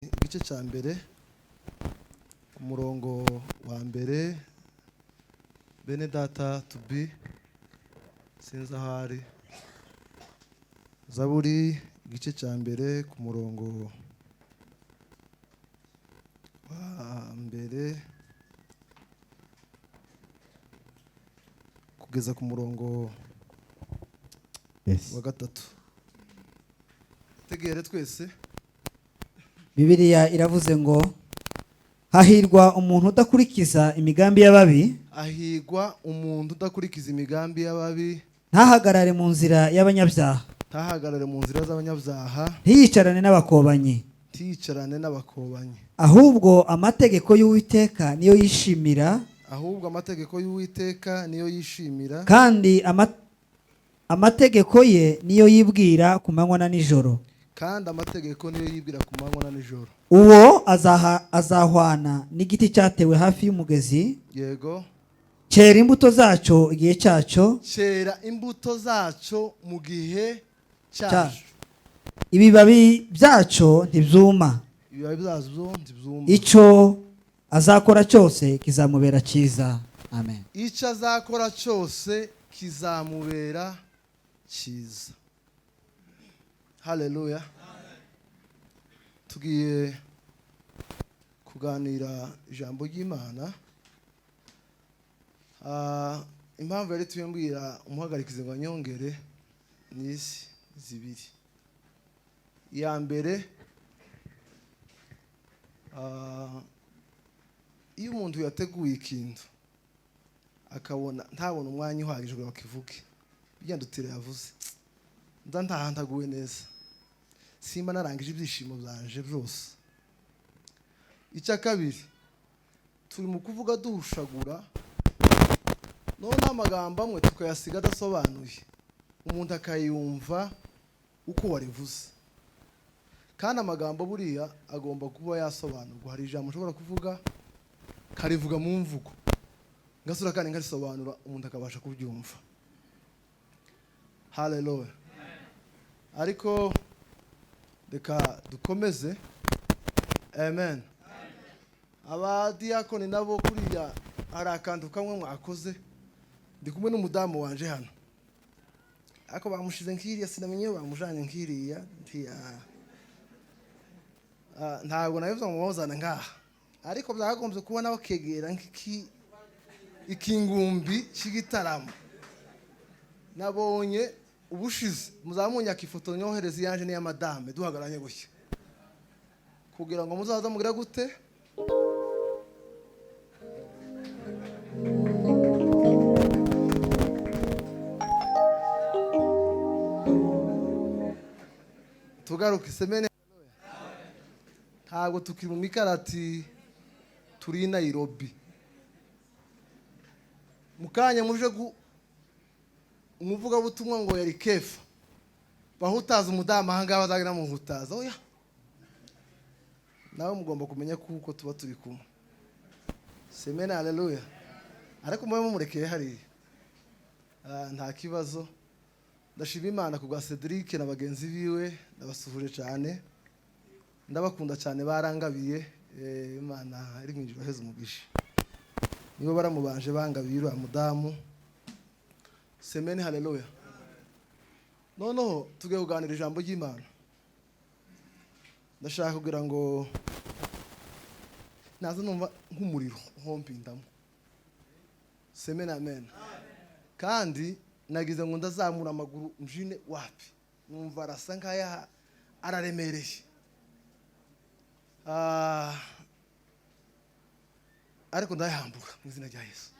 Igice cya mbere, ku murongo wa mbere. Bene data tubi, sinzi aho ari. Zaburi igice cya mbere, ku murongo wa mbere kugeza ku murongo wa gatatu. Tegere twese. Bibiliya iravuze ngo: "Hahirwa umuntu udakurikiza imigambi y'ababi." Ahigwa umuntu udakurikiza imigambi y'ababi. Ntahagarare mu nzira y'abanyabyaha. Ntahagarare mu nzira z'abanyabyaha. Ntiyicarane n'abakobanyi. Ntiyicarane n'abakobanyi. Ahubwo amategeko y'Uwiteka niyo yishimira. Ahubwo amategeko y'Uwiteka niyo yishimira. Kandi amategeko ye niyo yibwira ku manywa na nijoro. Kandi amategeko niyo yibwira ku manywa na nijoro. Uwo azahwana n'igiti cyatewe hafi y'umugezi, cyera imbuto zacyo igihe cyacyo. Cyera imbuto zacyo mu gihe cyacu. Ibibabi byacyo ntibyuma. Ibibabi byazo ntibyuma. Icyo azakora cyose kizamubera cyiza. Amen. Icyo azakora cyose kizamubera cyiza. Haleluya! Tugiye kuganira ijambo ry'Imana. Impamvu yari tumbwira umuhagarikizi ngo anyongere ni izi zibiri. Iya mbere, iyo umuntu yateguye ikintu akabona ntabona umwanya uhagije ngo bakivuge, bijya ndutire yavuze nda ntahantaguwe neza, simba narangije ibyishimo byanje byose. Icya kabiri, turi mu kuvuga duhushagura, none amagambo amwe tukayasiga adasobanuye, umuntu akayumva uko warivuze. Kandi amagambo buriya agomba kuba yasobanurwa. Hari ijambo ushobora kuvuga, karivuga mu mvugo, ngasura kandi nkarisobanura, umuntu akabasha kubyumva. Haleluya! Ariko reka dukomeze. Amen. Abadiyakoni nabo, kuriya hari akantu kamwe mwakoze. Ndi kumwe n'umudamu wanje hano, ariko bamushize nk'iriya, sinamenye iyo bamujanye nk'iriya. Ntiya, ntabwo nabivuze ngo muzana ngaha, ariko byakagombye kuba nawe kegera nk'iki ikingumbi cy'igitaramo. Nabonye ubushize muzamunyaka ifoto, nyohereza iyanje n'iya madame duhagararanye gutya, kugira ngo muzaza mugira gute. Tugaruke isemene. Ntabwo tukiri mu mikarati, turi i Nairobi. Mu kanya muje umuvugabutumwa ngo yari Kefa bahutaza umudamu ahangaha, bazagira muhutaza. Oya, nawe mugomba kumenya kuko tuba turi kumwe. Semene, haleluya! Ariko mube mumurekeye hariya. Nta kibazo. Ndashima Imana ku bwa Cedric na bagenzi biwe. Ndabasuhuje cyane, ndabakunda cyane, barangabiye. Imana iri mu ijuru heza umugisha, nibo baramubanje bangabiye uriya mudamu. Semeni, haleluya! Noneho tugiye kuganira ijambo ry'Imana. Ndashaka kugira ngo naza numva nk'umuriro nkompindamo. Semeni, amen. Kandi nagize ngo ndazamura amaguru njine, wapi, numva arasa nk'aya araremereye. Ariko ndayahambura mu izina rya Yesu.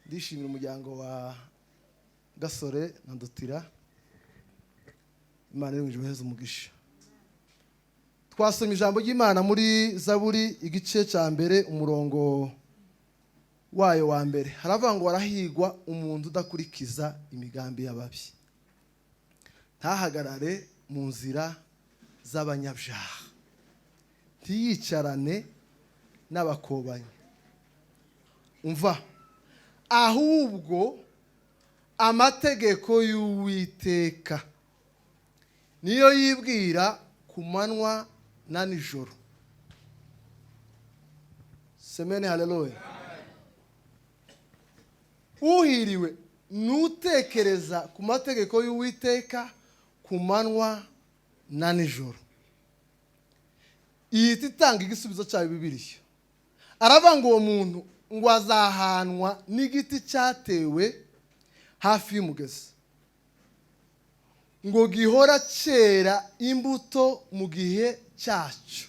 Ndishimira umuryango wa Gasore na Ndutira. Imana iri mu ijuru umugisha. Twasomye ijambo ry'Imana muri Zaburi igice cya mbere, umurongo wayo wa mbere. Haravuga ngo: "Warahigwa umuntu udakurikiza imigambi y'ababi, ntahagarare mu nzira z'abanyabyaha, ntiyicarane n'abakobanyi." Umva: "Ahubwo amategeko y'Uwiteka niyo yibwira ku manywa Na nijoro. Semeni haleluya. Uhiriwe nutekereza ku mategeko y'Uwiteka ku manywa na nijoro. Ihita itanga igisubizo cyayo Bibiliya. Aravuga ngo uwo muntu ngo azahanwa n'igiti cyatewe hafi y'umugezi, ngo gihora cyera imbuto mu gihe cyacyo,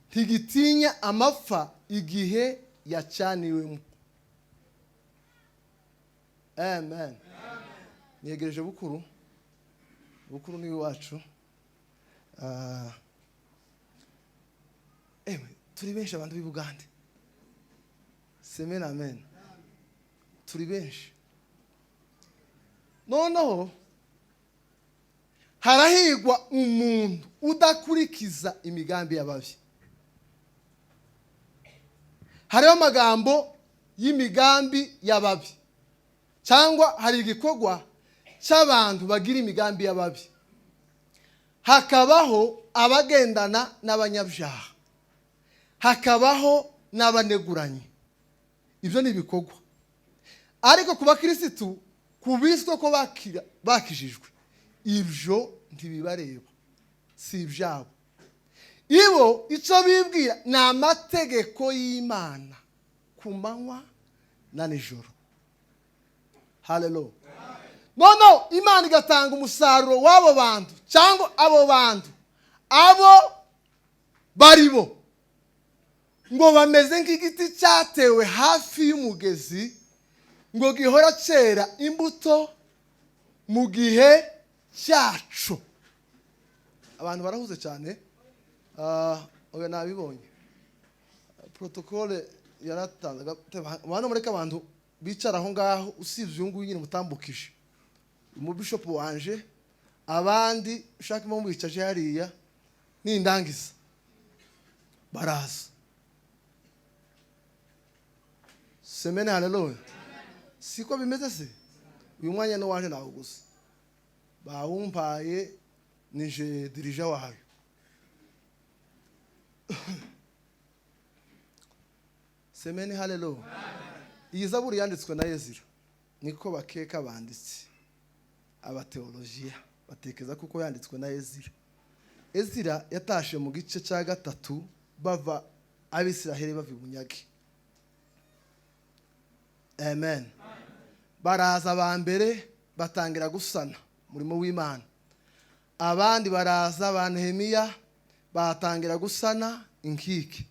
ntigitinya amapfa igihe yacaniwemo. Amen. Niyegereje bukuru. Bukuru ni iwacu. Ah, ewe, turi benshi abantu b'i Bugande. Semen amen. Turi benshi. Noneho harahigwa umuntu udakurikiza imigambi y'ababi. Hariho amagambo y'imigambi y'ababi, cyangwa hari igikorwa cy'abantu bagira imigambi y'ababi, hakabaho abagendana n'abanyabyaha, hakabaho n'abaneguranye. Ibyo ni ibikorwa. Ariko ku bakirisitu, ku biswe ko bakijijwe, ibyo ntibibareba, si ibyabo. Ibo icyo bibwira ni amategeko y'Imana ku manywa na nijoro. Haleluya. Noneho Imana igatanga umusaruro w'abo bantu, cyangwa abo bantu abo bari bo, ngo bameze nk'igiti cyatewe hafi y'umugezi, ngo gihora cyera imbuto mu gihe cyacu. Abantu barahuze cyane. Oya, nabibonye, protocole yaratanze. Abantu, mureke abantu bicara aho ngaho, usibye uyu nguyu nyine mutambukije, umubishopu wanje. Abandi ushaka impamvu wicaje hariya, nindangiza baraza. Semene haleluya. Siko bimeze se? Uyu mwanya ni wanje, nawe gusa bawumpaye, nije dirija wayo. Semene haleluya. Iyi zaburi yanditswe na Ezira, niko bakeka banditse abateolojiya, batekereza kuko yanditswe na Ezira. Ezira yatashe mu gice cya gatatu, bava Abisiraheli bava ibunyage. Amen. Baraza ba mbere batangira gusana umurimo w'Imana, abandi baraza ba Nehemiya batangira gusana inkike.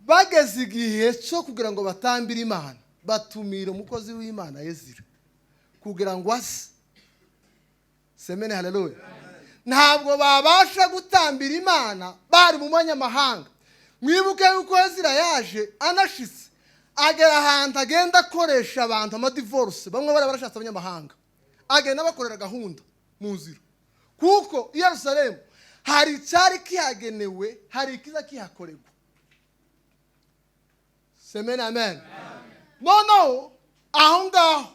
Bageze igihe cyo kugira ngo batambire Imana, batumira umukozi w'Imana Ezira kugira ngo ase. Semene haleluya. Ntabwo babasha gutambira Imana bari mu manyamahanga. Mwibuke yuko Ezira yaje anashitse, agera ahantu agenda akoresha abantu amadivorce. Bamwe bari barashatse abanyamahanga, agenda abakorera gahunda mu nzira, kuko i Yerusalemu hari icyari kihagenewe, hari ikiza kihakorerwa. Semene amen. Noneho aho ngaho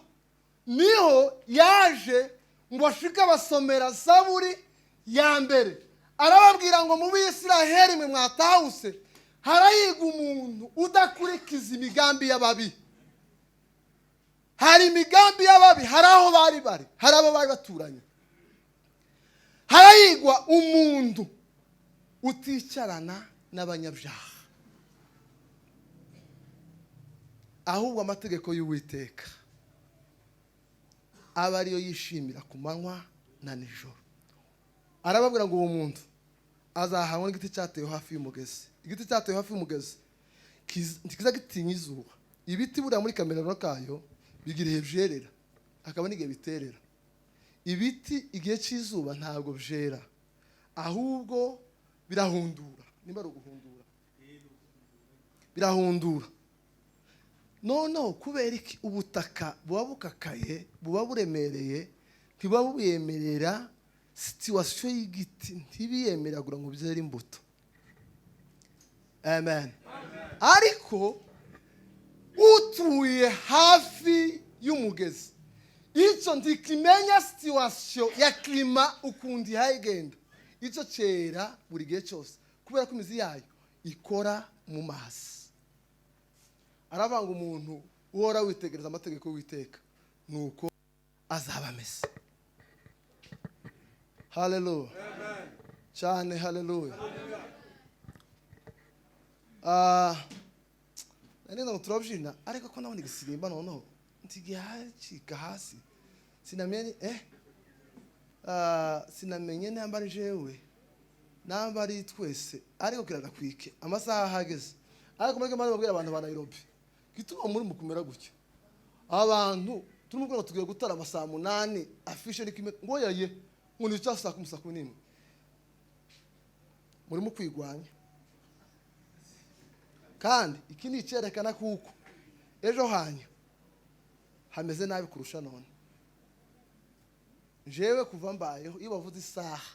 niho yaje ngo ashike abasomera zaburi ya mbere, arababwira ngo: "Mu Bisiraheli mwe mwatahuse, harayiga umuntu udakurikiza imigambi y'ababi." Hari imigambi y'ababi, hari aho bari bari, hari abo bari baturanye. Harayigwa umuntu uticarana n'abanyabyaha, ahubwo amategeko y'Uwiteka aba ariyo yishimira ku manywa na nijoro. Arababwira ngo uwo muntu azahanwa n'igiti cyatewe hafi y'umugezi. Igiti cyatewe hafi y'umugezi ntikiza gitinya izuba. Ibiti buriya muri kamerano kayo bigira ibihe byerera, hakaba n'igihe biterera. Ibiti igihe cy'izuba ntabwo byera, ahubwo birahundura. Niba ari uguhundura, birahundura. Noneho kubera iki? Ubutaka buba bukakaye, buba buremereye, ntibuba buyemerera situation y'igiti, ntibiyemerera kugira ngo byere imbuto. Amen. Ariko utuye hafi y'umugezi, icyo ntikimenya situation ya climat ukuntu ihayigenda. Icyo cyera buri gihe cyose kubera ko imizi yayo ikora mu mazi. Arabanga umuntu uhora witegereza amategeko y'Uwiteka, nuko azaba ameze. Haleluya cyane, haleluya. Nari ngo turabyina, ariko ko nabona igisirimba noneho ntigihacika hasi, sinamenye sinamenye namba ari jewe namba ari twese, ariko kiragakwike amasaha ahageze. Ariko muri maze babwira abantu ba Nairobi gituma muri mukumera gutya, abantu turimo kubona tugiye gutarama saa 8 afishe ni ngo yaye ngo ni saa 10 saa 11, murimo kwigwanya. Kandi iki ni icyerekana kuko ejo hanyu hameze nabi kurusha none. Jewe kuva mbayeho iyo bavuze isaha,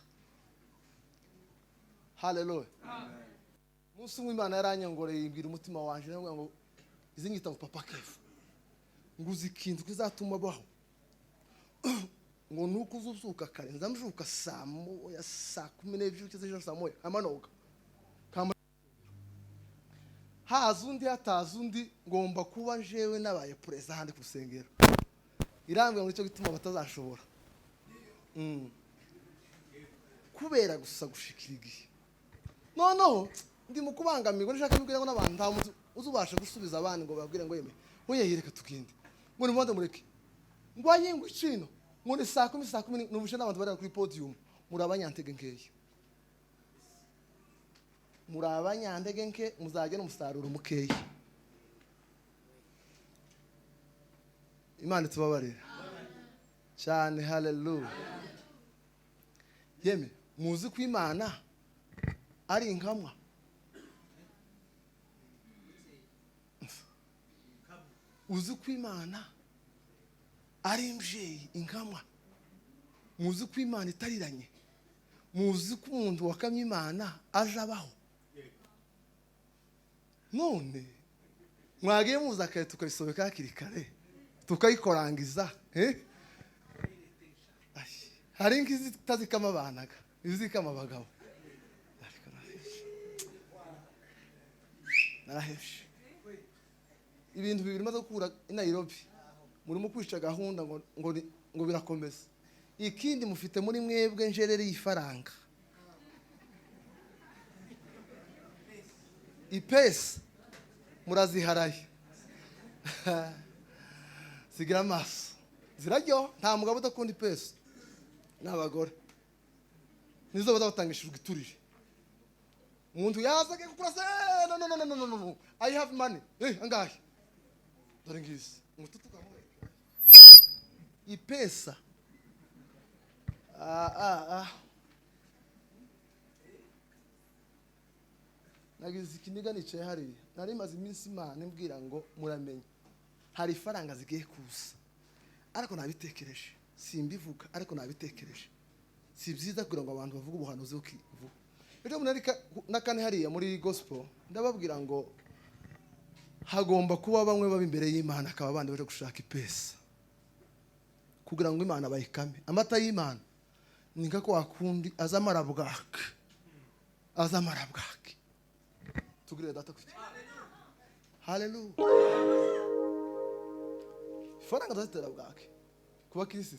haleluya, umunsi umwe Imana yaranyongoreye imbwira umutima wanje, ndavuga ngo izi nyita ngo papa Kefa, nguzi ikintu kizatuma baho ngo nuko uzuzuka kare, nzamujuka saa 1 saa 12 cyangwa saa 1 amanoga haza undi hataza undi, ngomba kuba jewe nabaye perezida handi ku rusengero. Irambwira ngo nicyo gituma batazashobora kubera gusa gushikira igihe. Noneho ndi mu kubangamirwa, nshaka kubwira ngo n'abantu nta muntu uzubasha gusubiza abandi ngo babwire ngo yeme oya yereka tugende, ngo ni monde mureke ngo ayingwe icino, ngo ni saa 10 saa 10 nubushe n'abantu bari kuri podium. Muri abanyantege nkeya, muri abanyantege nke, muzagena umusaruro mukeya. Imana itubabarira cyane, haleluya. Yeme muzi ko Imana ari inkamwa. Uzi ko Imana ari imjeyi inkamwa. Muzi ko Imana itariranye. Muzi ko umuntu wakamye Imana ajabaho. None mwagiye muza kare tukayisobeka hakiri kare tukayikorangiza, Hari inkizi zitazikama abanaga, izikama abagabo. Ariko narahebye ibintu bibiri maze gukura i Nairobi, murimo kwica gahunda ngo ngo ngo birakomeza. Ikindi mufite muri mwebwe njerere y'ifaranga, ipesa muraziharaye zigira amaso ziraryo. Nta mugabo udakunda ipesa n'abagore, nizo bazabatangishijwe iturire. Umuntu yaza agiye kugura se, no no no no no no, I have money, angahe dore ngizi umututu kamwe ipesa. Nagize ikiniga nicaye hariya, nari maze iminsi Imana imbwira ngo muramenye hari ifaranga zigiye kuza, ariko nabitekereje simbivuga, ariko nabitekereje si byiza kugira ngo abantu bavuge ubuhanuzi bukivuga. Ejo munari na kane hariya muri gospel ndababwira ngo hagomba kuba bamwe baba imbere y'Imana akaba abandi baje gushaka ipesa kugira ngo Imana bayikame. Amata y'Imana ni nka kwa kundi azamara bwake, azamara bwake. Tugire data kuki. Haleluya. Ifaranga zitera bwake kuba Kristo.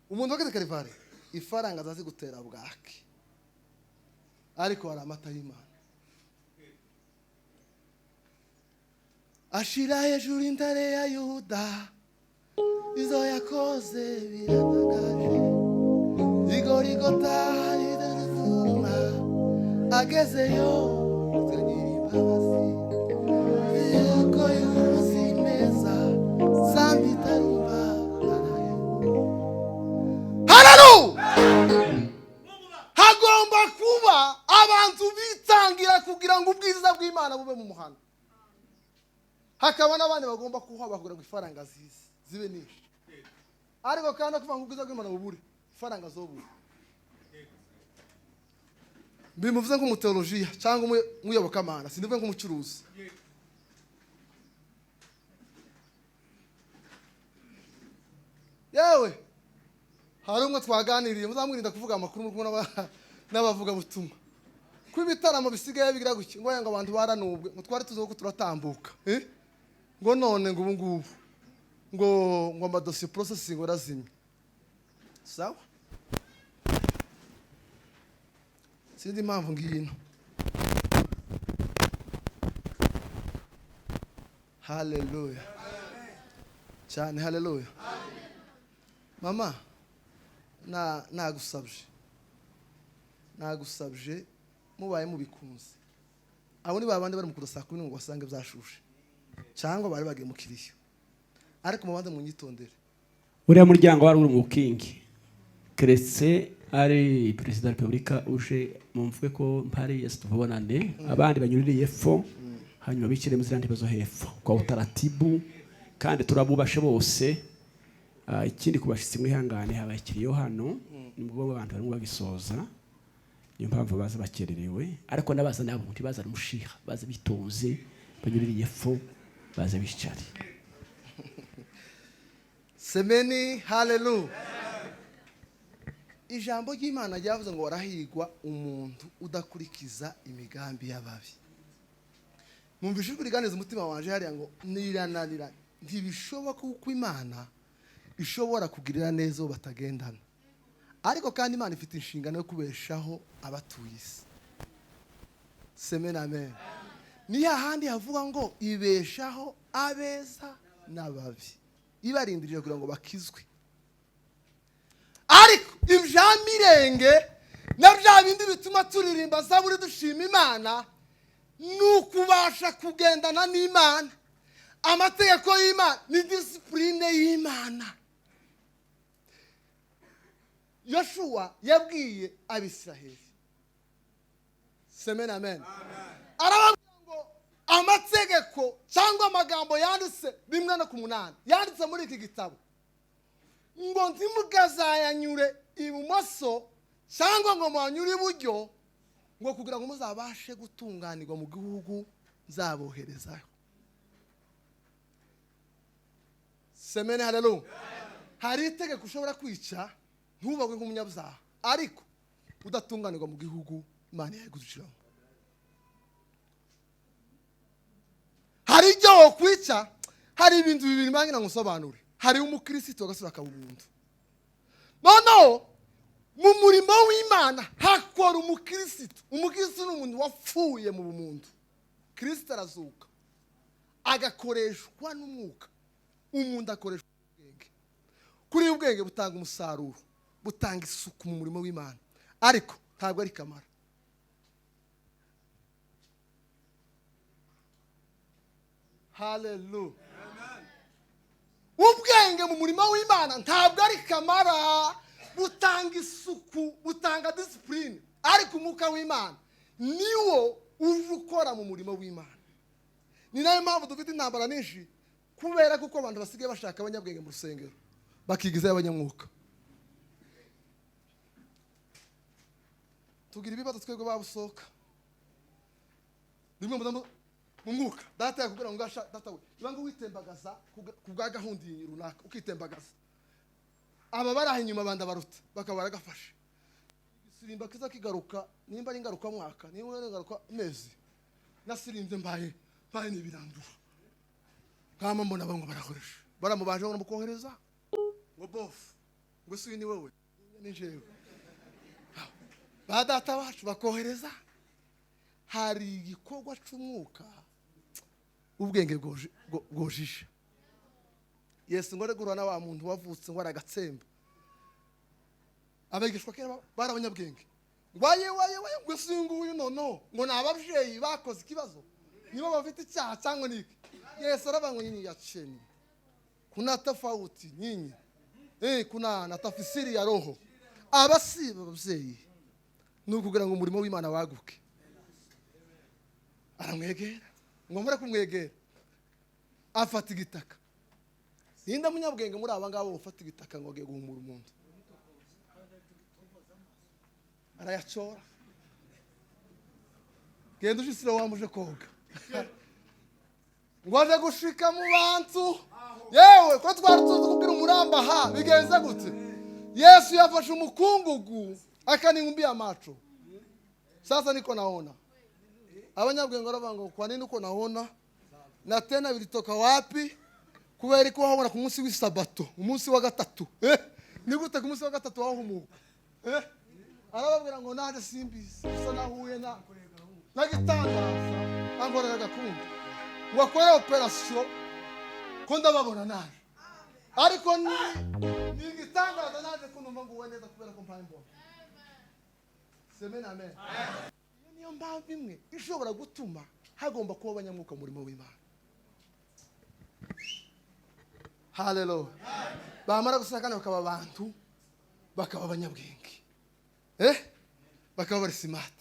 Umuntu wageze Kalvari ifaranga zazi gutera bwake, ariko hari amata y'Imana ashira hejuru intare ya Yuda, izo yakoze biratangaje, igorigota ridaruzuma agezeyo tukagira imbabazi, yuko yuzi neza zambi tarumba. Haleluya. Hagomba kuba abantu bitangira kugira ngo ubwiza bw'Imana bube mu muhanda, hakaba n'abandi bagomba kuhaba kugira ngo ifaranga zize zibe nyinshi. Ariko kandi kuvuga ngo ubwiza bw'Imana bubure, ifaranga zobure. Bimuvuze nk'umuteologiya cyangwa umuyobokamana, sindivuze nk'umucuruzi. Yewe Hari umwe twaganiriye, muzamwirinda kuvuga amakuru muri kumwe n'abavugabutumwa, ko ibitaramo bisigaye bigira gutya, ngo ngo abantu baranubwe, ngo twari tuzi ko turatambuka, eh? Ngo none ngo ubu ngubu ngo amadosiye processing arazimye. Sawa, sinzi impamvu ngino. Haleluya cyane, haleluya. Mama, na nagusabye, nagusabye, mubaye mubikunze, abo ni babandi bari mu kuza saa 10 ngo basange byashushe, cyangwa bari bagiye mu kiriyo, ariko mubanze munyitondere. Uriya muryango wari uri mu kingi, keretse ari perezida wa repubulika uje, mumvuge ko mpari yesi tuvubonane, abandi banyuririye epfo, hanyuma bicire mu ziriya ntebe zo hepfo kwa utaratibu, kandi turabubashe bose. Ikindi, ku bashyitsi, mwihangane, habaye ikiriyo hano, nibwo abantu barimo bagisoza, niyo mpamvu baza bakererewe. Ariko n'abaza nabo ntibazane umushiha, baza bitonze, banyuririye epfo, baze bicare. Semeni haleluya. Ijambo ry'Imana ryavuze ngo warahigwa umuntu udakurikiza imigambi y'ababi. Mwumvishe ijwi riganiza umutima wanje hariya ngo nirananira, ntibishoboka kuko Imana ishobora kugirira neza uwo batagendana, ariko kandi Imana ifite inshingano yo kubeshaho abatuye isi. Semeni amen. Ni hahandi havuga ngo ibeshaho abeza n'ababi, ibarindiriye kugira ngo bakizwe. Ariko ibya mirenge na bya bindi bituma turirimba zaburi dushima Imana, ni ukubasha kugendana n'Imana. Amategeko y'Imana ni disipurine y'Imana. Yoshuwa yabwiye Abisiraheli, semeni amen, arababwira ngo amategeko cyangwa amagambo yanditse rimwe no ku munani yanditse muri iki gitabo, ngo ntimukazayanyure ibumoso cyangwa ngo muhanyure iburyo, ngo kugira ngo muzabashe gutunganirwa mu gihugu nzaboherezayo. Semeni haleluya. Hari itegeko ushobora kwica ntubagwe nk'umunyabyaha, ariko udatunganirwa mu gihugu Imana yaguduciramo. Hari ibyo wokwica, hari ibintu bibiri mbangira ngo nsobanure. Hari umukristo agasura akaba umuntu. Noneho mu murimo w'Imana hakora umukristo. Umukristo ni umuntu wapfuye mu bumuntu, Kristo arazuka agakoreshwa n'umwuka. Umuntu akoreshwa ubwenge. Kuri ubwenge butanga umusaruro, butanga isuku mu murimo w'Imana, ariko ntabwo ari kamara. Haleluya. Ubwenge mu murimo w'Imana ntabwo ari kamara, butanga isuku, butanga disipurine, ariko umwuka w'Imana niwo uje ukora mu murimo w'Imana. Ni nayo mpamvu dufite intambara nyinshi, kubera kuko abantu basigaye bashaka abanyabwenge mu rusengero bakigizayo abanyamwuka. Tugira ibibazo twebwe babusohoka rimwe mu mwuka. Data yakubwira ngo ngasha data we, niba ngo witembagaza ku bwa gahunda runaka, ukitembagaza, aba bari aho inyuma banda baruta bakaba baragafashe. Isirimba kiza kigaruka, nimba ari ingaruka mwaka, nimba ari ingaruka mezi, nasirinze mbaye mbaye n'ibirandura kama mbona bamwe barakoresha baramubanje ngo mukohereza ngo bofu, ngo si ni wewe ni jewe. Ba data bacu bakohereza. Hari igikorwa c'umwuka ubwenge bwojije. Yesu ngo regura na wa muntu wavutse ngo aragatsemba. Abigishwa kera bari abanyabwenge, waye waye waye ngo singuyu nono, ngo ni ababyeyi bakoze ikibazo, nibo bafite icyaha cyangwa niki. Yesu aravuga ngo nyinyi yaceni kuna tofauti nyinyi, kuna na tafsiri ya roho. Abasi ababyeyi ni ukugira ngo umurimo w'Imana waguke. Aramwegera, ngo mure kumwegera, afata igitaka. Ninda munyabwenge muri aba ngabo ufata igitaka ngo agiye guhumura umuntu, arayacora. Genda ujisira wamuje koga, ngo aje gushika mu bantu. Yewe ko twari tuzi kubwira umuramba ha bigenze gute. Yesu yafashe umukungugu akaniumbia macho. Sasa niko naona. Abanyabwenge baravuga ngo kwa nini uko naona? Na tena bilitoka wapi? Kubera ko wabona ku munsi w'isabato, umunsi wa gatatu. Ni gute ku munsi wa gatatu wahumuka? Arababwira ngo naje simbizi, gusa nahuye na nagitangaza ankorera gakunda. Ngo akore operation ko ndababona naje. Ariko ni igitangaza naje kunumva ngo uwe neza kubera ko mpaye mbona. Amen, amen. Iyo niyo mpamvu imwe ishobora gutuma hagomba kuba abanyamwuka mu murimo w'Imana. Haleluya. Bamara gusakana bakaba abantu, bakaba abanyabwenge. Bakaba bari smart.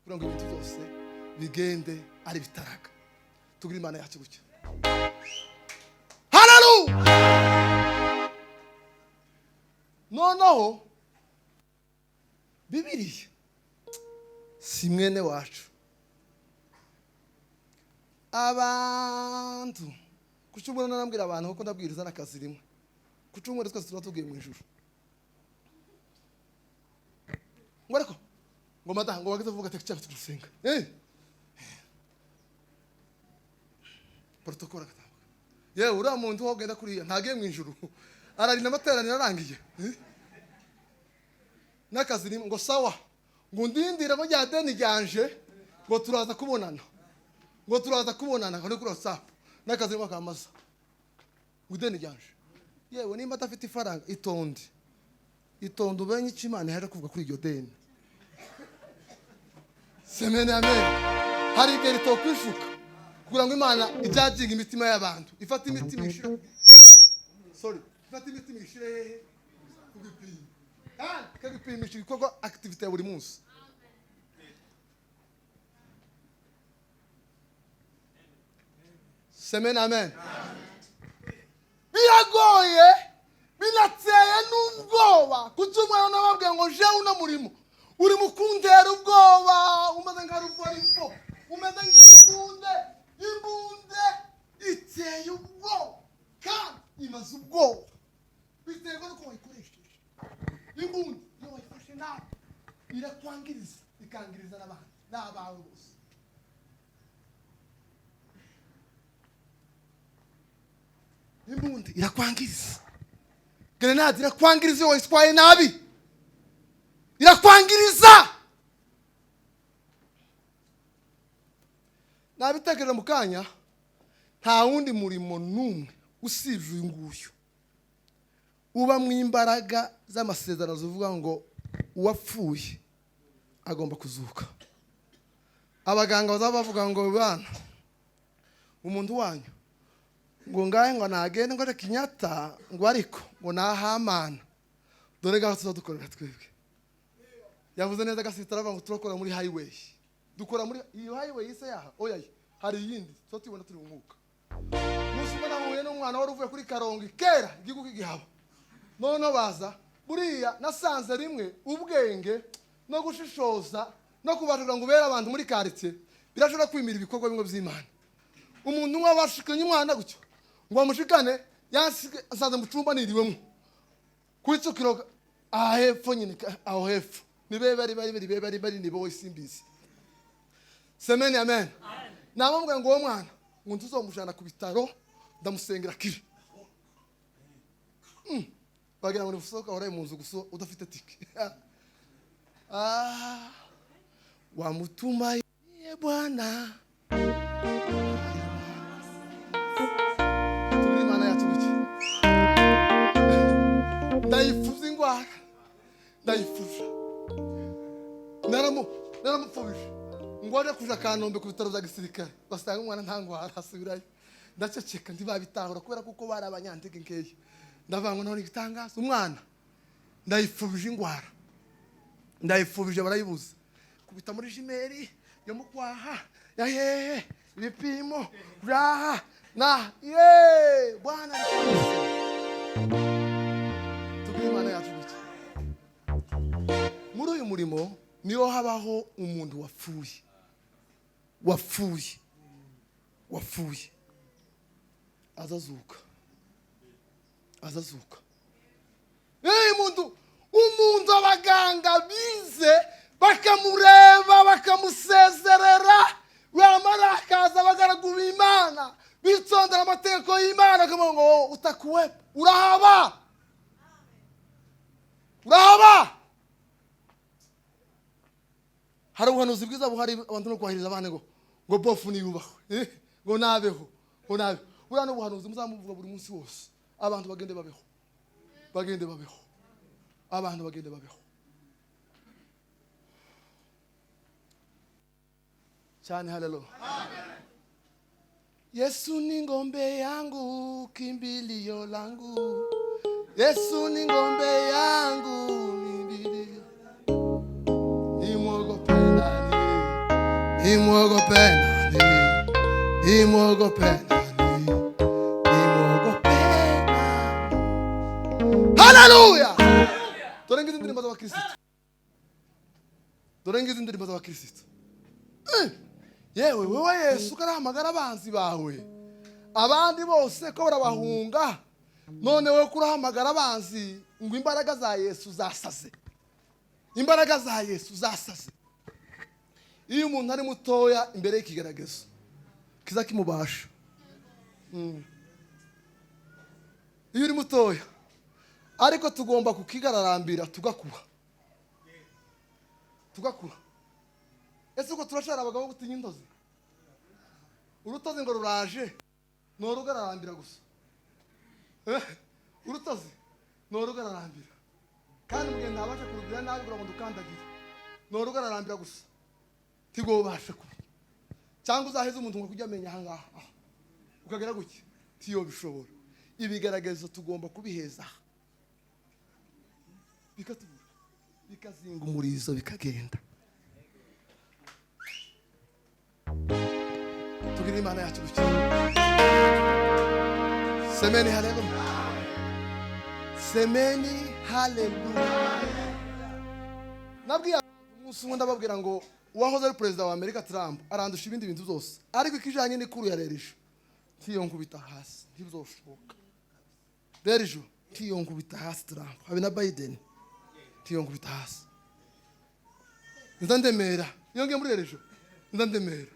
Kugira ngo ibintu byose bigende ari bitaraga. Tugire Imana yacu gutya. Haleluya. Noneho Bibiliya si mwene wacu. Abantu kucumura narambwira abantu kuko ndabwiriza n'akazi rimwe. Kucumura twese tuba tugiye mu ijuru. Ngo ariko ngo madaha ngo bageze vuga ati cyangwa tugusenga. Protocol agatambuka. Yewe uriya muntu wogenda kuriya ntagiye mu ijuru. Ararinda amateraniro arangiye. N'akazi rimwe ngo sawa. Ngo ndindira ngo rya deni ryanje ngo turaza kubonana. Ngo turaza kubonana ngo kuri WhatsApp. N'akazi rimwe kamaza. Ngo ideni ryanje. Yewe nimba atafite ifaranga itonde. Itonde ubenye icyo Imana ihera kuvuga kuri iryo deni. Amen, amen. Hari igihe ritokwishuka kugira ngo Imana ijajinga imitima y'abantu. Ifata imitima ishire. Sorry. Ifata imitima ishire hehe? Ku gipimo. Kandi ikagipimisha ibikorwa activity ya buri munsi. Amen, amen. Biragoye, binateye n'ubwoba. Kuki umwana nababwiye ngo je uno murimo uri mukundera ubwoba, umeze nka ruvorivo, umeze nk'imbunde. Imbunde iteye ubwoba kandi imaze ubwoba biterwa n'uko wayikoresheje. Imbunde iyo wayifashe nabi irakwangiriza, ikangiriza n'abandi n'abawe bose. Imbunde irakwangiriza, grenade irakwangiriza iyo wayitwaye nabi, irakwangiriza. Nabitekereje mu kanya, nta wundi murimo n'umwe usibye uyu nguyu uba mu imbaraga z'amasezerano zivuga ngo uwapfuye agomba kuzuka. Abaganga bazaba bavuga ngo bana umuntu wanyu ngo ngahe ngo nagende ngo Kenyatta ngo ariko ngo nahamana dore gaho tuzadukorera twebwe. Yavuze neza gasitara avuga ngo turakora muri highway. Dukora muri iyo highway ise yaha oya hari iyindi tuba tubona turi mu mwuka. Umunsi umwe nahuye n'umwana wari uvuye kuri Karongi kera igihugu kigihaba. Noneho baza buriya nasanze rimwe ubwenge no gushishoza no kubashira ngo ubere abantu muri quartier birashobora kwimira ibikorwa bimwe by'Imana. Umuntu umwe abashikanye umwana gutyo ngo amushikane yasanze mu cumba niriwemo kwitsukiro ahepfo nyine aho hepfo nibe bari bari bari bari bari ni boy simbizi. Amen, amen. Namubwira ngo uwo mwana ngo ntuzomujana ku bitaro ndamusengera kiri. Bagira ngo nifusoka uraye mu nzu gusa udafite tike. Wamutuma ye Bwana. Turi Imana yacu guki. Ndayifuza ingwara. Ndayifuza. Naramupfubije. Ngwara kuja Kanombe ku bitaro bya gisirikare. Basanga umwana nta ngwara asubirayo. Ndaceceka ntibabitahura kubera kuko bari abanyantege nkeya. Ndavuga ngo none igitangaza umwana ndayifubije ingwara. Ndayifubije barayibuza. Kubita muri jimeri yo mukwaha ya hehe ibipimo raha na ye Bwana alikunze. Tugire Imana yacu gutya. Muri uyu murimo niho habaho umuntu wapfuye. Wapfuye. Wapfuye. Azazuka. Azazuka. Muntu Umuntu abaganga bize bakamureba, bakamusezerera, bamara akaza abagaragu b'Imana bitondera amategeko y'Imana, bakamuha ngo utakuwepo, urahaba, urahaba. Hari ubuhanuzi bwiza buhari, abantu no kubahiriza abana ngo bofu niyubahwe, ngo nabeho, ngo nabeho. Buriya n'ubuhanuzi muzamuvuga buri munsi wose, abantu bagende babeho, bagende babeho, abantu bagende babeho cyane. Haleluya. Yesu ni ngombe yangu, kimbilio langu. Yesu ni ngombe yangu, kimbilio. Nimwogope nani? Nimwogope nani? Nimwogope nani? Nimwogope nani? Haleluya. Dore ngizi indirimbo z'abakristo. Dore ngizi indirimbo z'abakristo. Yewe wewe Yesu karahamagara abanzi bawe, abandi bose ko barabahunga, none wewe kurahamagara abanzi ngo imbaraga za Yesu zasaze, imbaraga za Yesu zasaze. Iyo umuntu ari mutoya imbere y'ikigaragazo kiza kimubasha. Iyo uri mutoya, ariko tugomba kukigararambira tugakura, tugakura. Ese uko turashara abagabo gutinya intozi? Urutozi ngo ruraje ni urugararambira gusa. Urutozi ni urugararambira, kandi mugihe ntabasha kurugira nabi kugira ngo ndukandagire, ni urugararambira gusa, tigobasha kuba. Cyangwa uzaheze umuntu ngo kujya amenya aha ngaha ukagera gutya, tiyo bishobora. Ibigaragazo tugomba kubiheza, bikatubura, bikazinga umurizo, bikagenda. Tugire Imana yacu gukira. Semeni haleluya. Semeni haleluya. Nabwiye umunsi umwe ndababwira ngo uwahoze ari perezida wa Amerika Trump arandusha ibindi bintu byose, ariko ikijanye n'ikuru ya rerisho ntiyo nkubita hasi, ntibizoshoboka. Rerisho ntiyo nkubita hasi Trump, habe na Biden ntiyo nkubita hasi. Nzandemera iyo ngiye muri rerisho, nzandemera,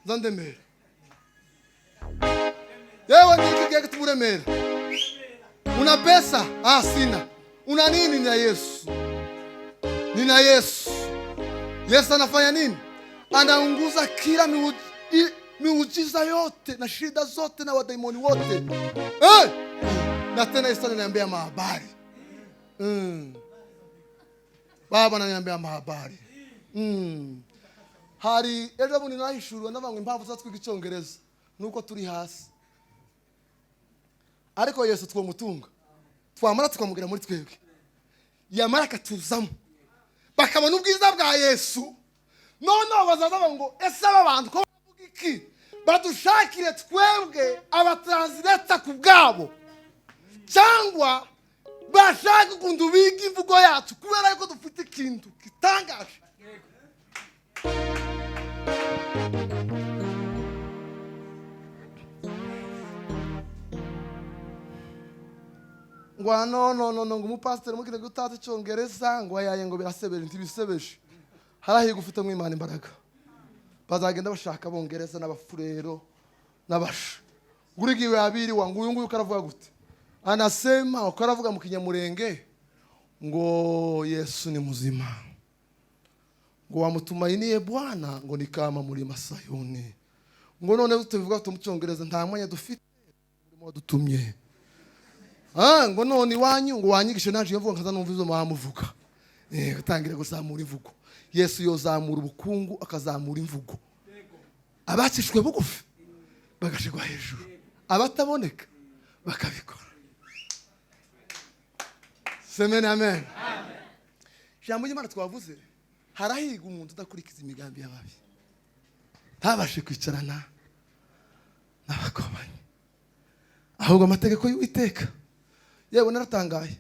nzandemera. Yewe niki kitu buremera. Una pesa? Ah, sina. Una nini? Nina Yesu. Nina Yesu. Yesu anafanya nini? Anaunguza kila miujiza yote na shida zote na wadaimoni wote. Na tena Yesu ananiambia mahabari. Baba ananiambia mahabari. Hari ejo bundi nahishuriwe ndavuga ngo impamvu tuzatwiga icyongereza nuko turi hasi, ariko Yesu twomutunga, twamara tukamugera muri twebwe, yamara akatuzamo, bakabona ubwiza bwa Yesu. Noneho bazaza ngo ese aba bantu ko bavuga iki, badushakire twebwe abatranslator ku bwabo, cyangwa bashaka ukuntu biga imvugo yacu, kubera yuko dufite ikintu gitangaje. Ngo no no no no, ngo umupasiteri mukite gutaza icyongereza ngo ayaye ngo birasebeje, ntibisebeje. Harahiga ufite mu Imana imbaraga. Bazagenda bashaka abongereza n'abafurero n'abasha. Ngurigiwe abiri wa nguyu nguyu karavuga gute? Anasema ukaravuga mu Kinyamurenge ngo Yesu ni muzima, ngo wamutumainie Bwana ngo ni kama mlima Sayuni. Ngo none tubivuga mu cyongereza nta mwanya dufite, urimo wadutumye. Ngo none iwanyu ngo wanyigishe naje mvuga nkaza numva izo muvuga. Utangira guzamura imvugo. Yesu yozamura ubukungu akazamura imvugo. Abacishwe bugufi bagashigwa hejuru, abataboneka bakabikora. Semeni amen. Ijambo ry'Imana twavuze, harahiga umuntu udakurikiza imigambi y'ababi, ntabashe kwicarana n'abakobanyi, ahubwo amategeko y'Uwiteka. Yewe naratangaye,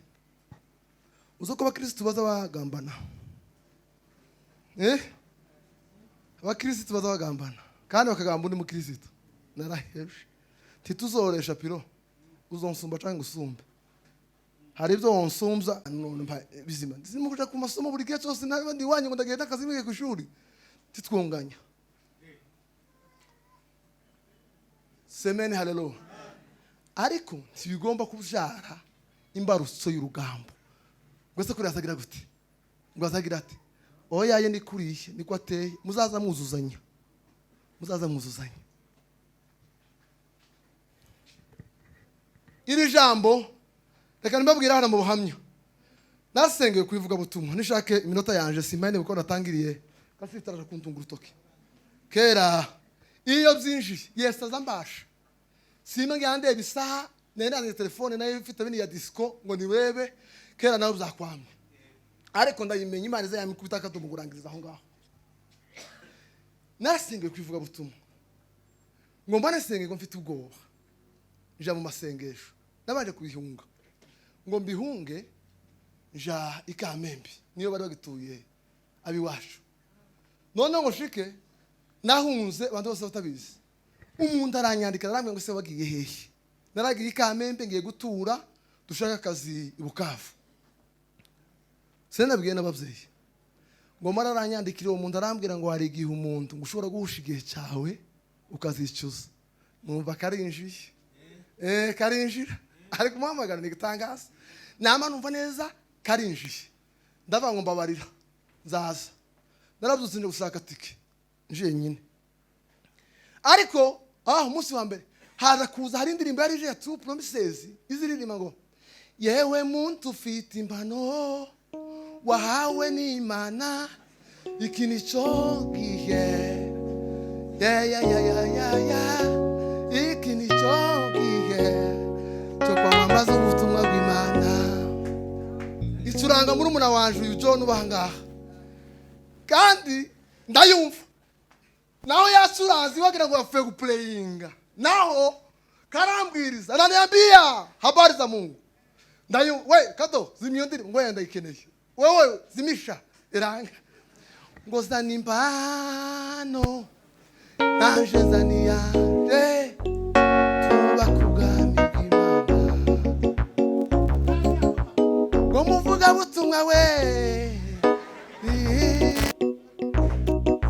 uzi ko abakirisitu baza bagambana. Abakirisitu baza bagambana kandi bakagamba undi mukirisitu. Naraheje, ntituzoresha piro, uzonsumba cyangwa usumbe. Hari ibyo wonsumbya none mpa bizima. Ndimo kuja ku masomo buri gihe cyose, ntabandi iwanyu ngo ndagenda akazi ku ishuri. Titwunganya. Semeni, haleluya. Ariko ntibigomba kubyara imbarutso y'urugambo. Ngo se kuriya azagira gute? Ngo azagira ati oya ye, ni kuriya niko ateye. Muzaza mwuzuzanya, muzaza mwuzuzanya. Iri jambo reka mbabwira hano mu buhamya. Nasengeye ku ivugabutumwa, nishake iminota yanje simpane kuko natangiriye kasitaraje kuntunga urutoki kera. Iyo byinjiye, Yesu aza mbasha, simba ngira ndeba isaha. Nari nazanye telefone nayo ifite bini ya disco ngo niwebe kera nawe byakwamye, ariko ndayimenya. Imana iza yamikubita akadomo kurangiriza aho ngaho. Narasengeye ku ivugabutumwa ngo mbone sengeye ngo mfite ubwoba, nja mu masengesho. Nabanje kubihunga ngo mbihunge, nja i Kamembe niyo bari bagituye abiwacu. Noneho ngo nshike nahunze abantu bose batabizi. Umuntu aranyandika, arambwira ngo se wagiye hehe? Naragiye i Kamembe, ngiye gutura, dushaka akazi i Bukavu. Sinabwiye n'ababyeyi. Ngo mara aranyandikira uwo muntu, arambwira ngo hari igihe umuntu ngo ushobora guhusha igihe cyawe ukazicuza. Numva karinjiye, karinjira, ari kumuhamagara ni igitangaza. Nama numva neza karinjiye, ndavuga ngo mbabarira nzaza. Narabyutse nje gushaka tike njiye nyine. Ariko umunsi wa mbere haza kuza hari indirimbo yari ije ya True Promises iziririmba ngo yewe muntu ufite impano wahawe n'Imana, iki ni cyo gihe, ya ya ya ya ya ya, iki ni cyo gihe cyo kwamamaza ubutumwa bw'Imana. Icuranga murumuna wanje uyu John uba ngaha, kandi ndayumva naho yacuranze wagira ngo yapfuye guplayinga, naho karambwiriza, ananiambia habari za Mungu. Ndayo we kado zimya iyo ndirimbo, ngo yenda ndayikeneye. Wewe zimisha iranga ngo zana impano nanje zana iyanje twubake ubwami bw'Imana. Ngo muvugabutumwa we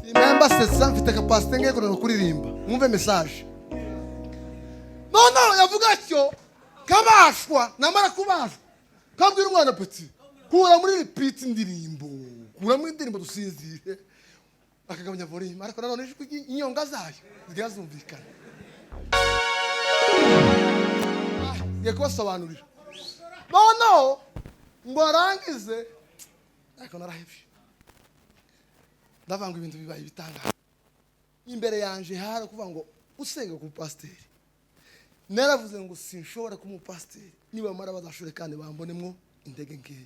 simemba sesa mfite kapasite ngiye kunanirwa kuririmba, mwumve message. No yavuga atyo kabashwa, namara kubashwa kabwira umwana peti kura muri repeat indirimbo, kura muri indirimbo dusinzire, akagabanya volume, ariko nanone ijwi inyonga zayo zigira zumvikana. Ngiye kubasobanurira. No ngo arangize, ariko narahevye, ndavuga ngo ibintu bibaye ibitangaza imbere yanje. Hari kuvuga ngo usenga ku pasiteri, naravuze ngo sinshobora kuba umupasiteri niba mara bazashore kandi bambonemwo intege nkeya.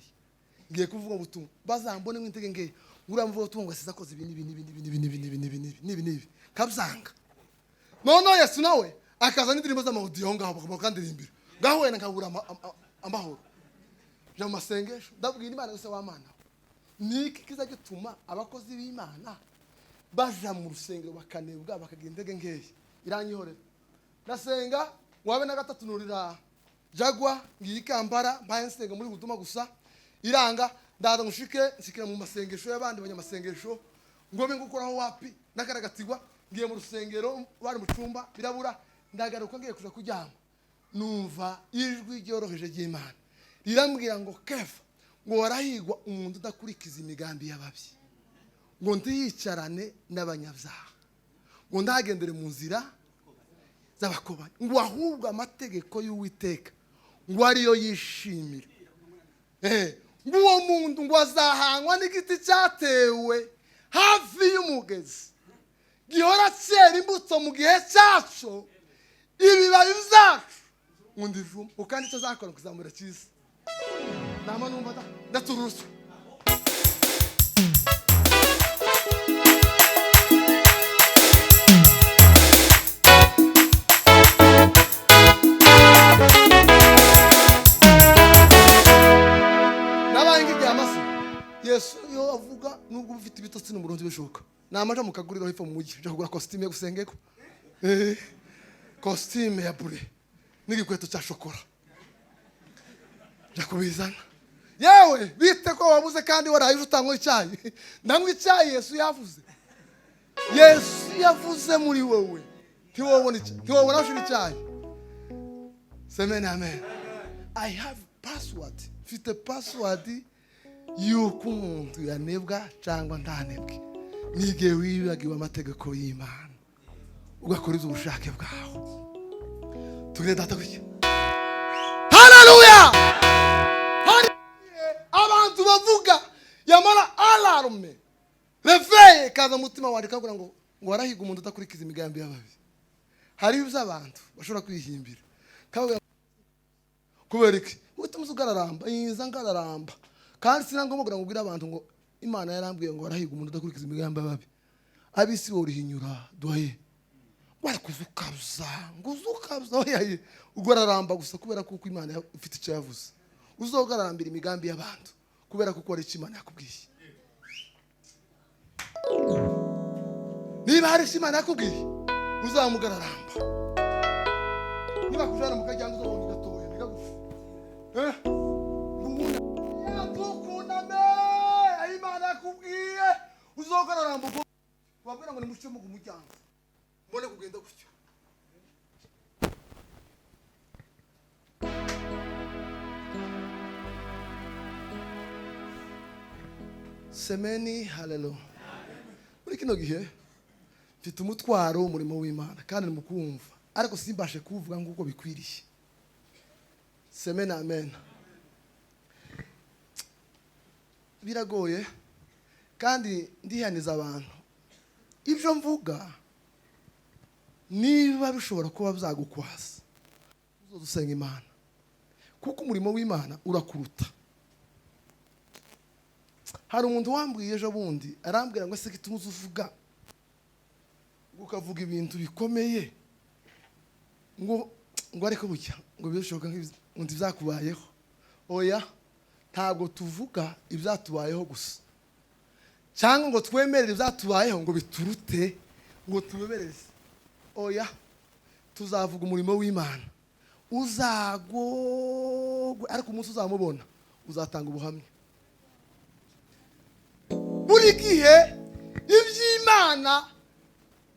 Ngiye kuvuga ubutumwa bazambonemwo intege nkeya, nguriya mvuga ubutumwa ngo asize akoze ibi n'ibi n'ibi n'ibi n'ibi n'ibi n'ibi n'ibi n'ibi n'ibi n'ibi kabyanga. Noneho Yesu nawe akaza n'indirimbo z'amawudiyo ngaho bakandirimbira ngaho, wenda nkabura amahoro. Nja mu masengesho, ndabwira Imana gusa wa Mana, niki kiza gituma abakozi b'Imana baja mu rusengero bakanebwa bakagira intege nkeya? Iranyihorera. Ndasenga wabe na gatatu nurira jagwa ngiye ikambara mbaye nsenga muri gutuma gusa iranga. Ndaza ngushike nshikira mu masengesho y'abandi banyamasengesho ngo be ngukoraho wapi nakaragatigwa. Ngiye mu rusengero bari mu cyumba birabura, ndagaruka ngiye kuja kuryama, numva ijwi ryoroheje ry'Imana rirambwira ngo Kefa, ngo warahigwa umuntu udakurikiza imigambi y'ababi, ngo ntiyicarane n'abanyabyaha, ngo ndagendere mu nzira z'abakobanyi, ngo ahubwo amategeko y'Uwiteka ngo ariyo yishimira. Ngo uwo muntu ngo azahangwa n'igiti cyatewe hafi y'umugezi, gihora cyera imbuto mu gihe cyaco, ibibabi byacu ngo ndivuma, ngo kandi icyo azakora kuzamura cyiza. Nama numva ndaturuswa. Nabaye ngiryama se Yesu iyo avuga, nubwo ufite ibitotsi n'umurundi bishoboka, namaja mu kaguriro hepfo mu mujyi nja kugura costume yo gusengeko, costume ya bure n'igikweto cya shokora. Ndakubizana. Yewe bite ko wabuze kandi waraye utanywa icyayi. Ndanywa icyayi Yesu yavuze. Yesu yavuze muri wowe. Ntiwobona icyayi. Ntiwobona ushira icyayi. Amen amen. I have password. Mfite password yuko umuntu yanebwa cyangwa ntanebwe. Nige wibagiwe amategeko y'Imana. Ugakora ubushake bwawe. Tugire data gutya. Hallelujah! Abantu bavuga yamara alarme. Réveil kaza mutima wandika kugira ngo ngo warahiga umuntu utakurikiza imigambi y'ababi. Hari ibyo abantu bashobora kwihimbira. Kubera iki? Utumuze ugararamba, yiza ngararamba. Kandi sinangomba kugira ngo ubwire abantu ngo Imana yarambwiye ngo warahiga umuntu udakurikiza imigambi y'ababi. Abisi worihinyura doye. Warakuzukaza, nguzukaza oyaye. Ugararamba gusa kubera kuko Imana ifite icyo yavuze. Uzogararambira imigambi y'abantu kubera kuko ari Imana yakubwiye. Niba hari Imana yakubwiye uzamugararamba. Niba kujana mukajyanga uzobona gatoya bikagufa. Yadukuname Imana yakubwiye uzogararamba uko wabwira ngo nimuce mu muryango. Mbone kugenda gutyo. Semeni haleluya. Muri kino gihe mfite umutwaro w'umurimo w'Imana kandi mukumva ariko simbashe kuvuga nguko bikwiriye. Semeni amen. Biragoye kandi ndihaniza abantu. Ibyo mvuga niba bishobora kuba byagukwasa uzodusenga Imana kuko umurimo w'Imana urakuruta. Hari umuntu wambwiye ejo bundi arambwira ngo ese kitumuze uvuga ukavuga ibintu bikomeye ngo ngo ariko bucya ngo bishoboka ngo byakubayeho. Oya, ntabwo tuvuga ibyatubayeho gusa cyangwa ngo twemerere ibyatubayeho ngo biturute ngo tubebereze. Oya, tuzavuga umurimo w'Imana uzagogwe ariko umunsi uzamubona uzatanga ubuhamya. Buri gihe iby'Imana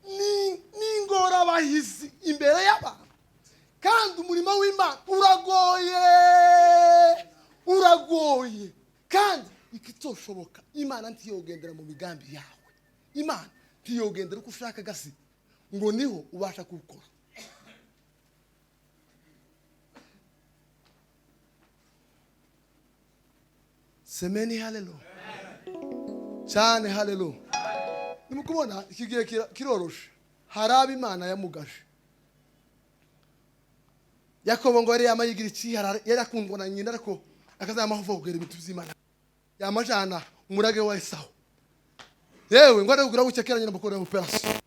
ni n'ingorabahizi imbere y'abantu kandi umurimo w'Imana uragoye, uragoye kandi ikitoshoboka. Imana ntiyogendera mu migambi yawe. Imana ntiyogendera uko ushaka gasi ngo niho ubasha gukora. Semeni haleluya. Cyane haleluya. Nimukubona iki gihe kiroroshe. Haraba Imana yamugaje. Yakobo ngo yari yamayigira iki yari akundwa na nyina ariko akazama kuvogera ibintu by'Imana. Yamajana umurage wa Esau. Yewe ngo ari kugira gucya keranye n'abakorera operation.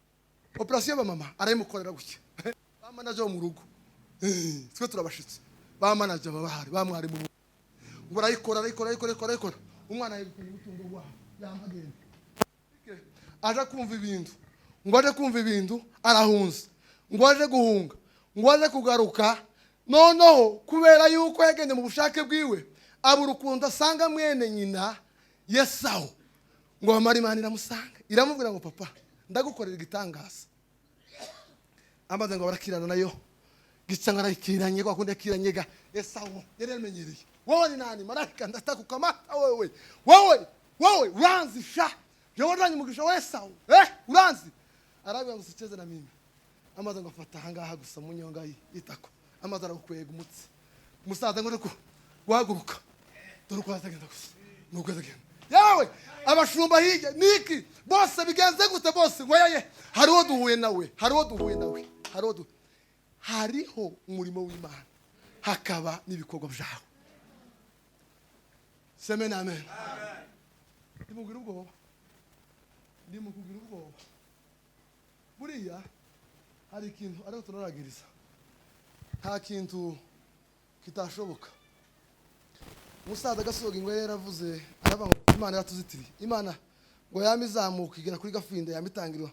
Operation y'abamama arayimukorera gucya. Ba manager mu rugo. Twe turabashitse. Ba manager babahari ba mwari mu ngo arayikora arayikora arayikora arayikora. Umwana yegukanye umutungo wa yamagenda. Aje kumva ibintu. Ngo aje kumva ibintu arahunze. Ngo aje guhunga. Ngo aje kugaruka. Noneho kubera yuko yagende mu bushake bwiwe abura ukuntu asanga mwene nyina Esau. Ngo amara Imana iramusanga. Iramubwira ngo papa ndagukorera igitangaza. Amaze ngo barakirana nayo. Gitsanga arayikiranye kwa kundi akiranyega Esau yari yamenyereye. Wowe ni nani? Marayika ndatakukamata wewe. Wowe wowe uranzi sha. Jewe mugisha wa Esau. Uranzi. Arabira ngo sicheze na mimi. Amaze ngo afata hangaha gusa munyonga yitako. Amaze arakwega umutsi. Musaza ngo reko guhaguruka. Dore uko azagenda gusa. Nuko azagenda. Yawe abashumba hirya niki bose bigenze gute bose ngo yaye hariho duhuye nawe. Hariho duhuye nawe. Hariho hariho umurimo w'Imana. Hakaba n'ibikorwa byawe. Amen amen. Ndimubwira ubwoba. Ndimubwira ubwoba. Buriya hari ikintu ariko turaragiriza. Nta kintu kitashoboka. Musaza gasoga ingwe yaravuze araba ngo Imana yaratuzitiriye. Imana ngo yamizamuka igera kuri gafinda yamitangirwa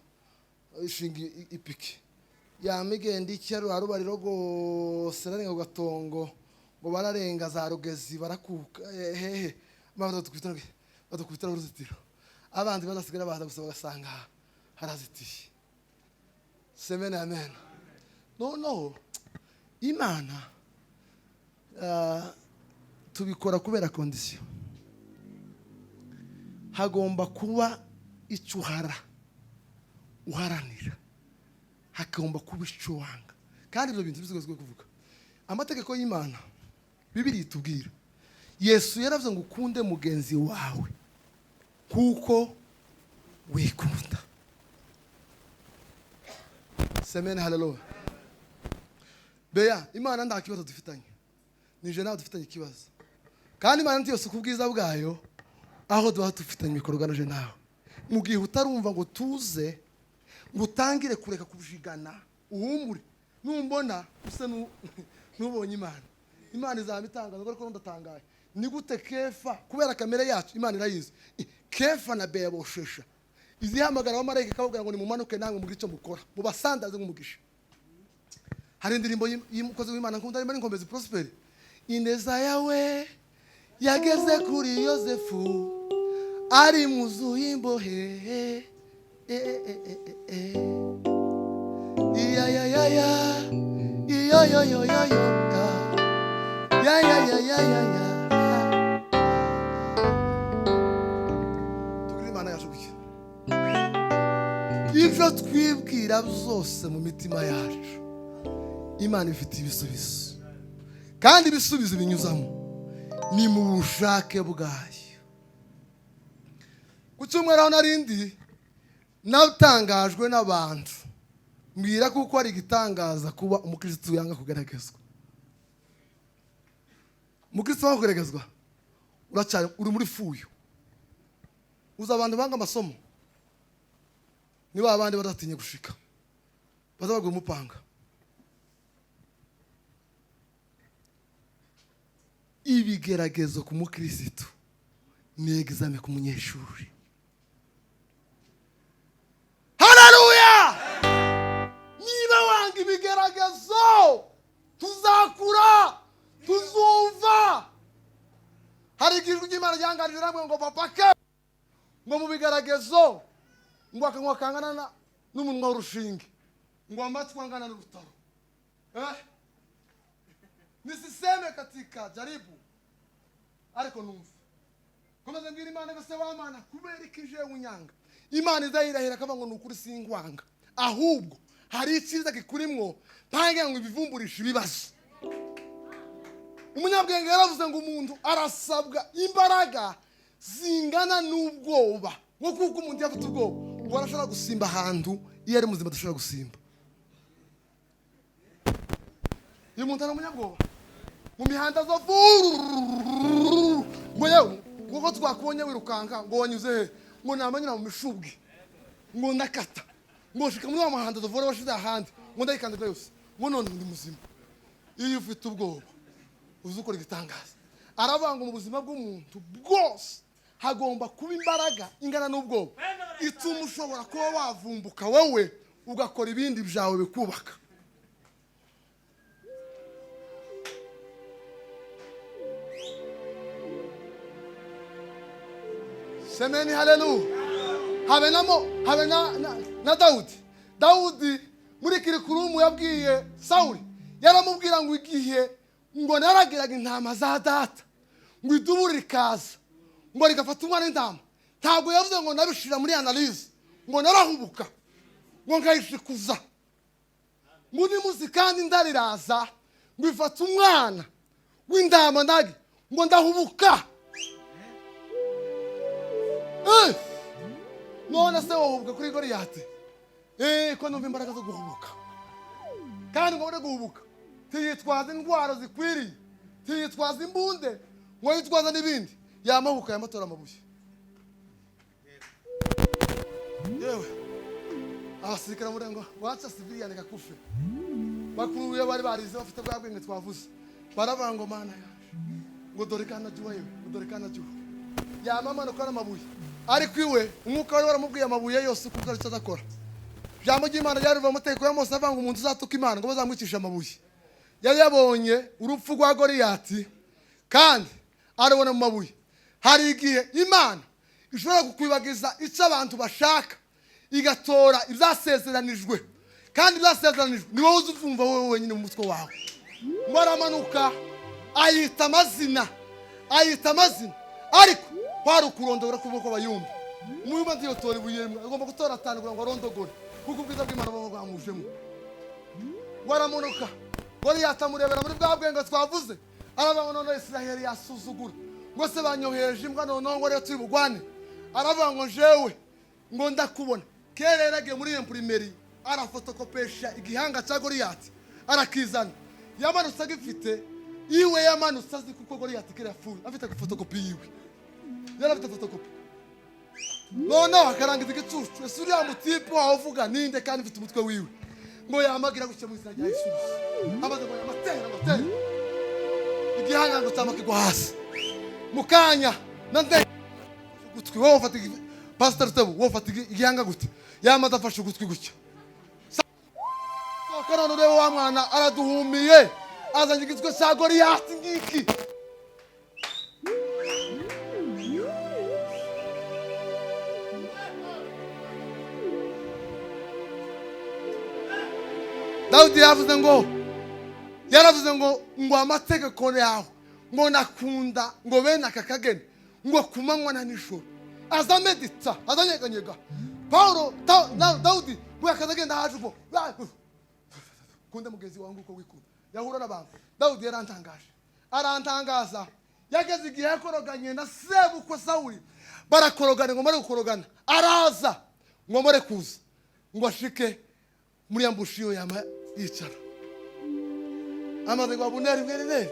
ishinga ipiki. Yamigenda iki rubariro gose narenga gatongo Ngo bararenga za Rugezi, barakuka hehe, badukubita uruzitiro. Abandi badasigara baza gusa bagasanga harazitiye. Semene amen. No, Imana tubikora kubera condition. Hagomba kuba icyo uharanira, hakagomba kuba icyo wanga. Kandi ibyo bintu bizigozwe kuvuga amategeko y'Imana. Bibiliya itubwira, Yesu yaravuze ngo ukunde mugenzi wawe kuko wikunda. Semene haleluya. Beya, Imana nta kibazo dufitanye, nije nawe dufitanye ikibazo. Kandi Imana ntiyose ku bwiza bwayo aho duha dufitanye ibikorwa naje nawe. Mu gihe utarumva ngo tuze, ngo utangire kureka kubjigana, uhumure, numbona use nubonye Imana. Imana izaba itangaza ko ndatangaye. Ni gute Kefa, kubera kamere yacu Imana irayizi. Kefa na Beya boshesha. Izihamagara abamarayika kababwira ngo nimumanuke namwe mugire icyo mukora, mubasandaze nk'umugisha. Hari indirimbo y'umukozi w'Imana nkunda arimo n'inkomezi Prosper. Ineza yawe yageze kuri Yosefu ari mu nzu y'imbohe. Ya ya ya ya, yo yo yo yo yo, ya ya ya ya ya ya. Tugire Imana yacu gutya. Ibyo twibwira byose mu mitima yacu, Imana ifite ibisubizo. Kandi ibisubizo binyuzamo ni mu bushake bwayo. Ku cyumweru aho narindi natangajwe n'abantu, mbwira kuko ari igitangaza kuba umukristo yanga kugaragazwa. Umukristo wanga kugaragazwa, uracyari uri muri fuyo. Uza abantu banga amasomo, ni ba bandi badatinye gushika, bazabaguye umupanga. Ibigeragezo ku mukristo ni examen ku munyeshuri. Haleluya! Niba wanga ibigeragezo, tuzakura, tuzumva. Hari ijwi ry'Imana ryangarije namwe ngo papa ke, ngo mu bigeragezo ngo akanwa kangana n'umunwa w'urushinge, ngo amatwi angana n'urutaro. Nisiseme katika jaribu, ariko numva komeza mbwira Imana ngo se wamana kubera ikije unyanga. Imana izayirahira akava ngo nukuri singwanga, ahubwo hari icyiza kikurimwo mpange ngo ibivumburisha ibibazo. Umunyabwenge yaravuze ngo umuntu arasabwa imbaraga zingana n'ubwoba, ngo kuko umuntu yafite ubwoba ngo arashobora gusimba ahantu iyo ari muzima adashobora gusimba. Iyo umuntu ari umunyabwoba mu mihanda zo ngo yewe ngo twakubonye wirukanka ngo wanyuze he, ngo namanyura mu mishubwe, ngo ndakata, ngo shika muri wa muhanda dovora washize ahandi, ngo ndayikandida yose, ngo none ndi muzima. Iyo ufite ubwoba uzi ukora igitangaza. Aravuga ngo mu buzima bw'umuntu bwose hagomba kuba imbaraga ingana n'ubwoba ituma ushobora kuba wavumbuka wowe ugakora ibindi byawe bikubaka. Semeni haleluya. Habe na Daudi. Daudi muri kirikurumu yabwiye Sauli, yaramubwira ngo igihe ngo naragiraga intama za data, ngo iduburi rikaza, ngo rigafata umwana w'intama. Ntabwo yavuze ngo nabishira muri analyse, ngo narahubuka, ngo nkayishikuza. Muri muzi kandi ndariraza, ngo ifata umwana w'intama ndagi, ngo ndahubuka. None se wohubuka kuri Goliyati? Ko numva imbaraga zo guhubuka. Kandi ngo guhubuka tiyitwaza indwara zikwiriye, tiyitwaza imbunde, ngo yitwaza n'ibindi. Yamahuka yamatora amabuye. Yewe abasirikare muri ngo wacha civilian kakufe. Bakuru yo bari barize bafite bwa bwenge twavuze. Baravuga ngo mana yaje, ngo dore kana juwa yewe, ngo dore kana juwa. Yamamanuka n'amabuye. Ariko iwe umwuka wari waramubwiye amabuye yose kuko ari cyo adakora. Jambo ry'Imana ryariva mu mateko ya Mose avanga umuntu uzatuka Imana ngo bazamwicisha amabuye. Yari yabonye urupfu rwa Goliyati kandi arabona mu mabuye. Hari igihe Imana ishobora kukwibagiza icyo abantu bashaka, igatora ibyasezeranijwe, kandi ibyasezeranijwe ni wowe uzumva wowe wenyine mu mutwe wawe. Ngo aramanuka ayita amazina, ayita amazina, ariko kwari ukurondogora kuko bayumva. Umuyumba ntiyotora ibuye rimwe, agomba gutora atanu kugira ngo arondogore, kuko ubwiza bw'Imana buba bwamujemo. Ngo aramanuka, Goliyati amurebera muri bwa bwenge twavuze, aravuga ngo noneho Isiraheli yasuzugura, ngo se banyohereje imbwa, noneho ngo rero turi bugwane. Aravuga ngo jewe ngo ndakubona. Kera yaragiye muri imprimerie arafotokopesha igihanga cya Goliyati arakizana. Yamanutse agifite iwe, yamanutse azi kuko Goliyati kera yapfuye afite fotokopi yiwe, yari afite fotokopi. Noneho akarangiza igicucu, ese uriya mutipe wawe uvuga ninde kandi ufite umutwe wiwe? Ngo yamagira gutya mu izina rya Yesu, amaze ngo yamatera amatera, igihanga ngo cyama kigwa hasi. Mu kanya nande gutwi wowe ufata Pastor Rutebu, wowe ufata igihanga gute? Yamaze afashe ugutwi gutya. Sohoka none urebe wa mwana araduhumiye, azanye igitwe cya Goliyati ngiki. Dawudi yavuze ngo, yaravuze ngo ngo amategeko yawe ngo nakunda ngo bene aka kageni ngo kumanywa na nijoro. Aza medita, azanyeganyega. Paulo Dawudi ngo akazagenda haje ubwo kunde mugenzi wangu uko wikunda, yahura n'abantu. Dawudi yarantangaje, arantangaza. Yageze igihe yakoroganye na sebukwe Sawuli, barakorogana ngo mare gukorogana, araza ngo mare kuza ngo ashike muri yambushiyo yama yicara. Amaze ngo Abuneri mwene Neri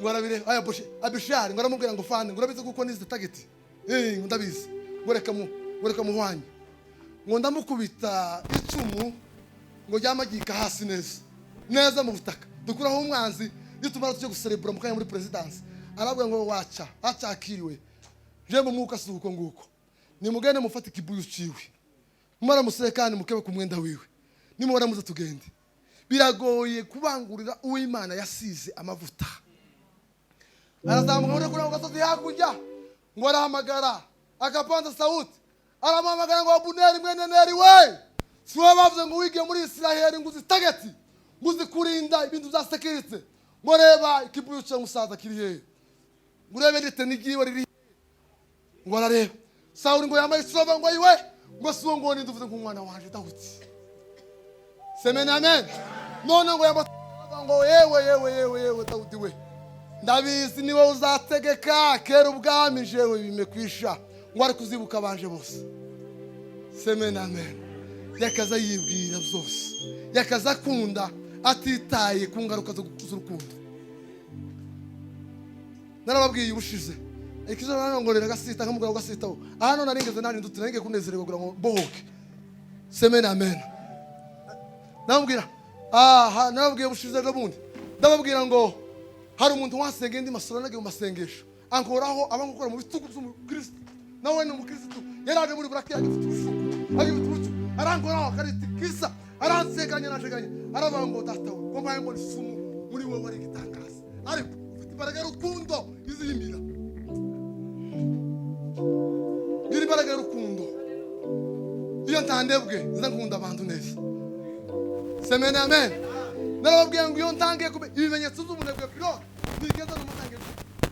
ngo arabire aya bushi Abishari, ngo aramubwira ngo fande ngo urabizi kuko nize target, ngo ndabizi, ngo reka mu, ngo reka muhwanye, ngo ndamukubita icumu ngo ryamagika hasi neza neza mu butaka, dukuraho umwanzi, nitumara tujye guserebura mu kanya muri presidence. Arabwira ngo waca acakiriwe je mu mwuka si uko nguko, nimugende mufate ikibuyu ciwe, mumara musekane mukebe ku mwenda wiwe, nimubona muze tugende. Biragoye kubangurira uw'Imana yasize amavuta. Arazamuka muri kuri ako gasozi hakurya, ngo arahamagara akapanza sauti, aramuhamagara ngo Abuneri mwene Neri we, si wowe bavuze ngo wigiye muri Isiraheli ngo uzi target, ngo uzi kurinda ibintu bya security, ngo reba ikibuyu cya musaza kiri hehe, ngo urebe rite n'igiwe riri hehe. Ngo arareba Sawuli ngo yambaye isirova ngo ayiwe, ngo si uwo ngo ninde uvuze nk'umwana wanje Dawudi. Semeni amen. None ngo yambaye ngo yewe yewe yewe yewe Dawudi we, ndabizi niwe uzategeka kera ubwami jewe bimekwisha, ngo ari kuzibuka abanje bose. Semeni amen. Yakaza yibwira byose, yakaza akunda atitaye ku ngaruka z'urukundo. Narababwiye ubushize ikizo narongorera gasita nkamugura gasitaho ahano naringeze nari ndutse naringe kunezererwa kugira ngo mbohoke. Semeni amen. Namubwira aha, narababwiye ubushize n'ubundi ndababwira ngo hari umuntu wasenga indi masoro nagiye mu masengesho ankoraho abangukora mu bitugu by'umukristo, nawe ni umukristo yaraje muri burake agifite ubushuku, agifite ubucu, arankoraho akariti kisa aranseganya nasheganya, aravuga ngo data we ngo mbaye ngo isumu muri wowe ari igitangaza, ariko ufite imbaraga y'urukundo izimira. Ngira imbaraga y'urukundo, iyo ntandebwe nza nkunda abantu neza. Semeni amen. Narababwiye ngo iyo ntangiye ibimenyetso by'ubunebwe pilote nigeza n'umutangiye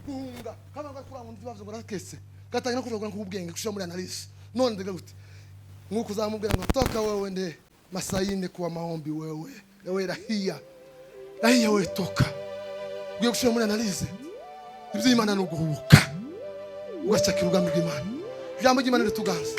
guhunga kabanga kuri abo ndi bavuze ngo rakese gatangira kuvuga ngo ubwenge gushira muri analyse. None ndega gute nkuko uzamubwira ngo toka wewe nde masayine kuwa mahombi wewe wewe rahia rahia wewe toka, ugiye gushira muri analyse iby'Imana no guhubuka ugacakira ubwami bw'Imana. Ijambo ry'Imana rituganza.